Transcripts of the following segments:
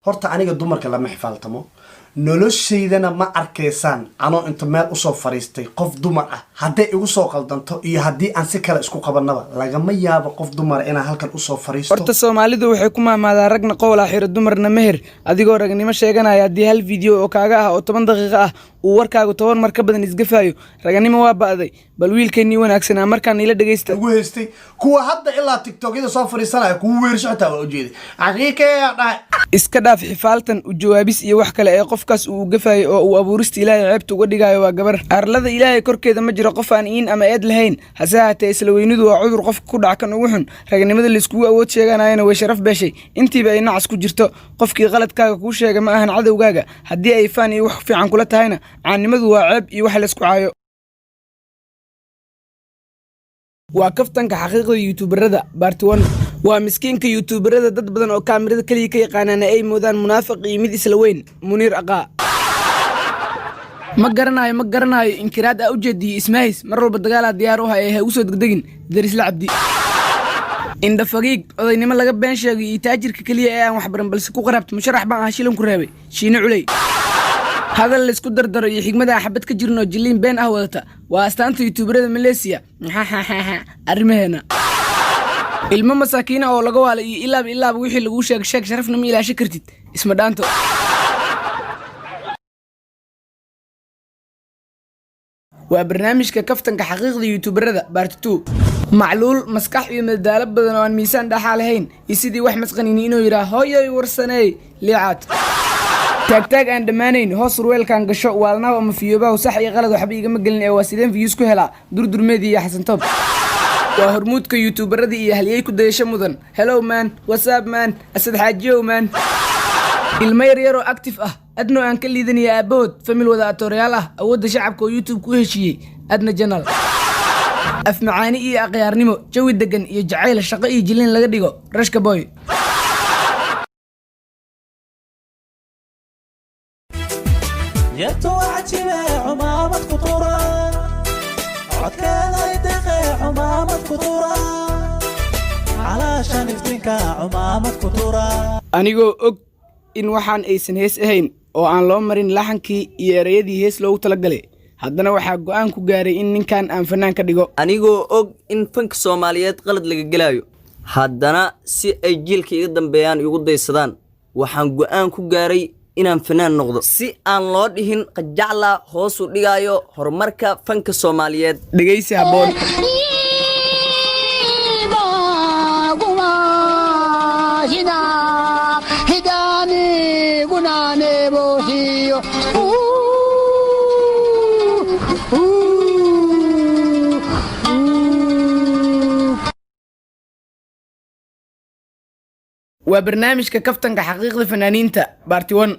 Horta aniga dumarka lama xifaaltamo. Noloshaydana ma arkaysaan anoo inta meel usoo fariistay qof dumar ah. Hadday igu soo qaldanto iyo haddii aan si kale isku qabanaba, lagama yaabo qof dumara inaan halkan usoo fariisto. Horta Soomaalidu waxay ku mahmaadaa: ragna qowlaa xiro, dumarna meher. Adigoo ragnimo sheeganaya, haddii hal video oo kaaga ah oo 10 daqiiqo ah uu warkaagu 10 mar ka badan isgafayo, raganimo waa ba'day. Bal wiilkeennii wanaagsanaa markaan ila dhegaysta. Ugu haystay kuwa hadda ilaa TikTokyada soo fariisanaya, kuwa weersho xitaa waa ujeeday, xaqiiqeeyaa dhahay. Iska dhaaf xifaaltan, u jawaabis iyo wax kale ee qofkaas uu gafayo oo uu abuurista Ilaahay ceebta uga dhigayo waa gabar. Arlada Ilaahay korkeeda ma jiro qof aan iin ama eed lahayn. Hase ahaatee, isla weynidu waa cudur qofka ku dhaca kan ugu xun. Ragnimada layskugu awood sheeganayana way sharaf beeshay intiiba ay nacas ku jirto. Qofkii qaladkaaga kuu sheega ma ahan cadowgaaga. Haddii ay faan iyo wax fiican kula tahayna, caannimadu waa ceeb iyo wax laysku caayo. Waa kaftanka xaqiiqda YouTuberada part 1. Waa miskiinka YouTuberada dad badan oo kaamirada keliya ka yaqaanaana ay moodaan munaafiq iyo mid isla weyn, Muniir Aqaa. Ma garanayo, ma garanayo inkiraad aa ujeediyo ismaahis. Mar walba dagaalaa diyaar u ha ee ha ugu soo degdegin. Darisla Cabdi Indhafagiig, odaynimo laga been sheegay iyo taajirka keliya ee aan waxbaran balse ku qaraabta musharax baan ah shilan ku reebay, Shiine Culey. Hadal laysku dardaro iyo xigmada aan xabad ka jirin oo jilliin been ah wadata waa astaanta YouTuberada Maleesiya. Arrimaheena ilmo masaakiina oo laga waalay iyo ilaaba ilaaba wixii laguu sheeg sheeg, sharafna ma ilaasho kartid. Isma dhaanto. Waa barnaamijka kaftanka xaqiiqda YouTuberada part 2. Macluul maskax iyo madadaalo badan oo aan miisaan dhaxaa lahayn iyo sidii wax masqanini inuu yidhaah hooyoy warsaneey liicaad taagtaag aan dhammaanayn, hoos surweelkan gasho, waalnaw ama fiyoobahu, sax iyo qalad waxba igama gelin ee waa sideen views ku helaa. Durdurmeedi iyo Xasan Toob waa hormuudka YouTuberadii iyo halyey ku dayasho mudan. Hello man, what's up man, Asad Xaajiyow man. Ilmo yar yaroo active ah, adnoo aan ka liidanaya aabahood, family wada atoorayaal ah, awoodda shacabka oo YouTube ku heshiiyey, Adna Janal. Afmacaani iyo akhyaarnimo, jawi degan iyo jacayl, shaqo iyo jilin laga dhigo, Rashka Boy. Yartu cajibe, cumaamad ku tura, codkeeda ideqe, cumaamad ku tura, calaashan iftiinka, cumaamad ku tura. Anigoo og in waxaan aysan hees ahayn oo aan loo marin laxankii iyo ereyadii hees loogu talagalay, haddana waxaa go'aan ku gaaray in ninkan aan fanaan ka dhigo. Anigoo og in fanka Soomaaliyeed qalad laga gelaayo, haddana si ay jiilka iga dambeeyaan igu daysadaan, waxaan go'aan ku gaaray inaan fanaan noqdo, si aan loo dhihin qajacla hoosuu dhigaayo horumarka fanka Soomaaliyeed. Dhegaysi habboon. Waa barnaamijka kaftanka xaqiiqda fanaaniinta part 1.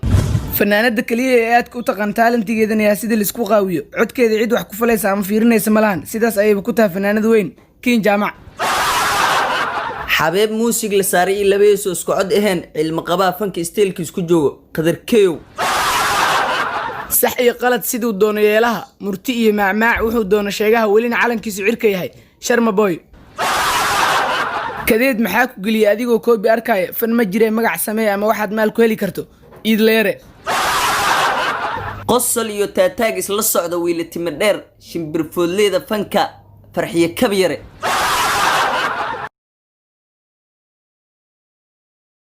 Fanaanada keliya ee aadka u taqaan talentigeedana yaa sida laisku qaawiyo, codkeeda cid wax ku falaysa ama fiirinaysa ma lahan. Sidaas ayayba ku tahay fanaanad weyn, Kiin Jaamac. Xabeeb muusig la saaray iyo labadeesu isku cod ahayn, cilmi qabaa fanka isteelkiis ku joogo, Qadarkeyow. Sax iyo qalad siduu doono yeelaha, murti iyo maacmaac wuxuu doono sheegaha, welina calankiisu cirka yahay, Sharma Boy. Kadeed maxaa ku geliyay adigoo koobi arkaya? Fan ma jiree, magac samee ama waxaad maal ku heli karto, Iidleere. Qosol iyo taataag isla socda, wiila timi dheer, shimbirfoodleyda fanka, Farxiye Kabyare.